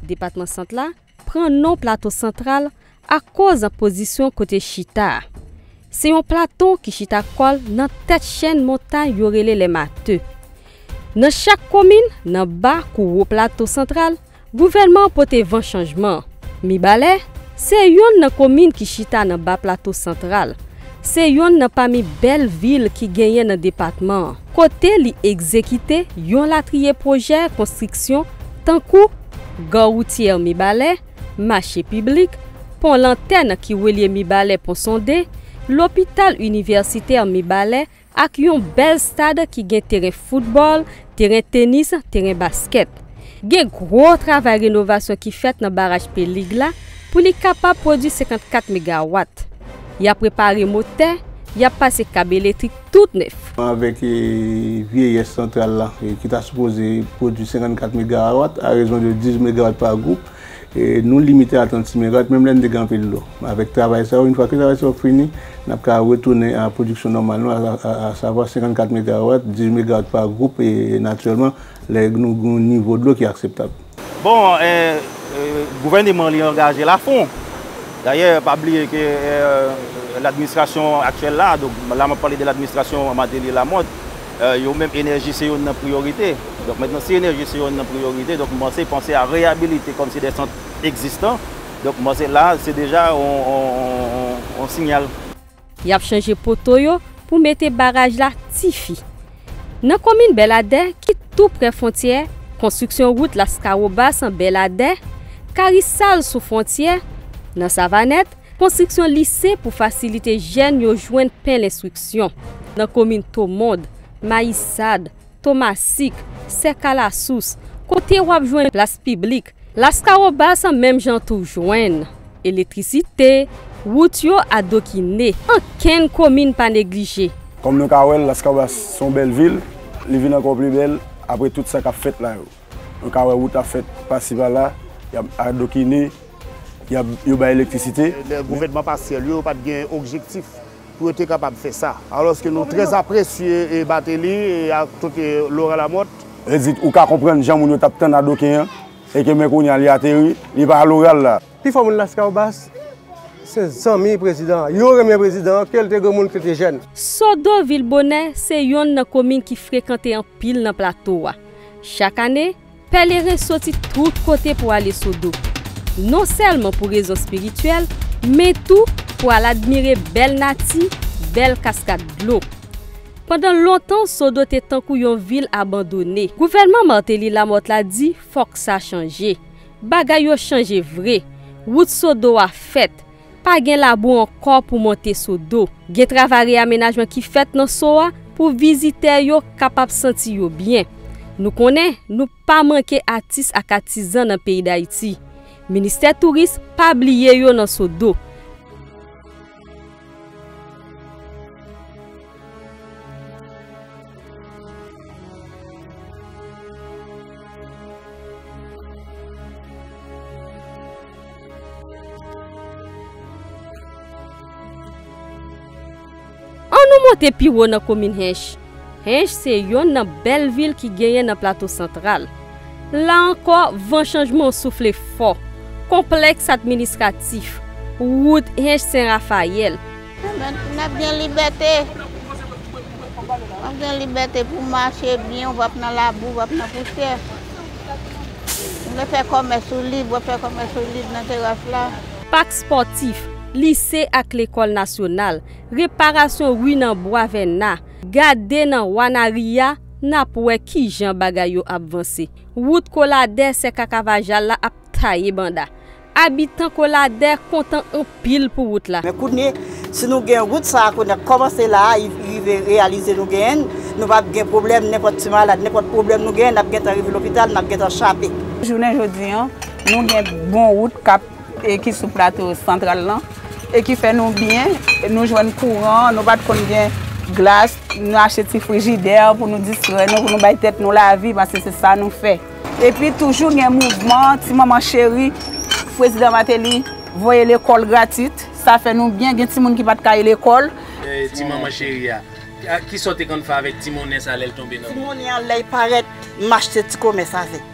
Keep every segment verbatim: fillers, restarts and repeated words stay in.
Depatman Sant la pran non Plato Santral akoz pozisyon kote chita a. Se yon plato ki chita kò l nan tèt chèn montay yo rele Lèmate. Nan chak komin, nan ba kou wo Plato Santral, gouvènman an pote van chanjman. Mibalè se yonn nan komin ki chita nan ba Plato Santral. Se yonn nan pami bèl vil ki genyen nan depatman an, kote li egzekite yon latriye pwojè konstriksyon tankou gare woutyè Mibalè, mache piblik, pon lantèn ki relye Mibalè Ponsonde, lopital inivèsitè Mibalè ak yon bèl stad ki gen teren foutbòl, teren tenis, teren baskèt. Gen gwo travay renovasyon ki fèt nan baraj Pelig la pou li kapab pwodui senkannkat megawat. Y ap repare motè, y ap pase kab elektrik tout nèf. Avèk, e, vyeyès santral la, e, ki ta sipoze pwodui senkannkat megawat, a rezon de diz megawat pa gwoup, e, nou limite a trannsis megawat, menm lè n te gen anpil dlo. Avèk travay sa yo, yon fwa ke travay sa yo fini, n ap ka retounen a pwodiksyon nòmal nou, a, a, a, a savwa senkannkat megawat, diz megawat pa gwoup, e, natirèlman, lè nou gen yon nivo dlo ki akseptab. Bon, eh, eh, gouvènman li angaje l a fon. Dayè, pa bliye ke, eh, ladministrasyon aktyèl la, donk la m ap pale de ladministrasyon Martelly Lamothe, eh, yo menm enèji se youn nan priyorite. Donk mentnan, si enèji se youn nan priyorite, donk m panse, panse a reyabilite kòmsi de sant egzistan. Donk m panse la, se deja on, on, on, on, on sinyal. Y ap chanje poto yo pou mete baraj la Tifi. Nan komin Bèladè, ki tou prè fwontyè, konstriksyon wout Laskawobas an Bèladè, Karisal sou fwontyè, nan Savanèt, konstriksyon lise pou fasilite jèn yo jwenn pen lenstriksyon. Nan komin Tomond, Mayisad, Tomasik, Sèkalasous, kote w ap jwenn plas piblik, Laskawobas an menm jan tou jwenn. Elektrisite, wout yo adokine. Ankenn komin pa neglije. Kòm nou ka wè l, Laskawobas se yon bèl vil, li vin ankò pli bèl apre tout sa k ap fèt la yo. Nou ka wè wout ap fèt pasi pala, y ap adokine, y ap, yo bay elektrisite. Lè gouvènman pasyèl yo, yo pa t gen objektif pou yo te kapab fè sa. Alòske nou trè apresye, e, Martelly, e, ak tout, e, Laurent Lamothe. Vle di, ou ka konprann jan moun yo t ap tann adoken an, e ke men kounye a li ateri, li pa loral la. Pifò moun Laskawobas se zanmi prezidan an. Yo renmen prezidan an, ke l te granmoun, ke l te jèn. Sodo, vil bonè, se yonn nan komin ki frekante anpil nan plato a. Chak ane, pèleren soti tout kote pou ale Sodo. Non sèlman pou rezon espirityèl, men tou pou al admire bèl nati, bèl kaskad dlo. Pandan lontan, Sodo te tankou yon vil abandone. Gouvènman Martelly Lamothe la di fòk sa chanje. Bagay yo chanje vre. Wout Sodo a fèt. Pa gen labou ankò pou monte Sodo. Gen travay reyamenajman ki fèt nan So a pou vizitè yo kapab santi yo byen. Nou konnen nou pa manke atis ak atizan nan peyi Dayiti. Ministè Touris pa bliye yo nan Sodo. Ann nou monte pi wo nan komin Hench. Hench se yonn nan bèl vil ki genyen nan Plato Santral. La ankò, van chanjman an soufle fò. Konplèks administratif, wout Hench Sen Rafayèl. N ap gen libète. W ap gen libète pou w mache byen, w p ap nan labou, w p ap nan pousyè. Nou vle fè kòmès ou lib, w ap fè kòmès ou lib nan teras la. Pak spòtif, lise ak lekòl nasyonal, reparasyon ri nan Bwa Vèna, gade nan Wa Nariya, n ap wè kijan bagay yo ap vanse. Wout Koladè, Sèka Kavajal la ap taye banda. Abitan Koladè kontan anpil pou wout la. Men kounye, si nou gen wout sa a, kounye a kòmanse la a, rive reyalize nou genyen l, nou p ap gen pwoblèm, nenpòt ti malad, nenpòt pwoblèm nou genyen, n ap gentan rive lopital, n ap gentan chape. Jounen jodi a, nou gen bon wout k ap, e ki sou Plato Santral lan, e ki fè nou byen, nou jwenn kouran, nou pa t konn gen glas, nou achte ti frijidè pou nou distrè nou, pou nou bay tèt nou lavi, paske se sa nou fè. Epi toujou gen mouvman ti manman cheri, prezidan Martelly voye lekòl gratwit, sa fè nou byen, gen timoun ki pa t ka al lekòl. E, ti manman cheri a, a, kisa w te konn fè avèk ti monnen sa lè l tonbe nan men w? Ti monnen an, lè l parèt, m achte ti komès avè l.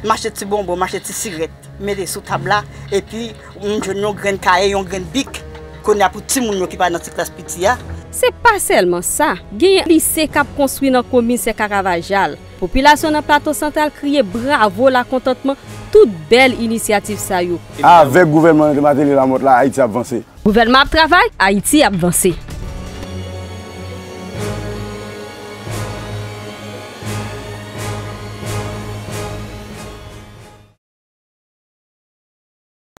M achte ti bonbon, m achte ti sirèt. Mete sou tab la, epi m jwenn yon grenn kaye, yon grenn bik. Kounye a pou timoun yo ki pa nan ti klas piti a. Se pa sèlman sa, genyen lise k ap konstwi nan komin Sè Karavajal. Popilasyon nan Plato Santral kriye bravo lakontantman tout bèl inisyativ sa yo. Avèk gouvènman Martelly Lamothe la, Ayiti ap vanse. Gouvènman ap travay, Ayiti ap vanse.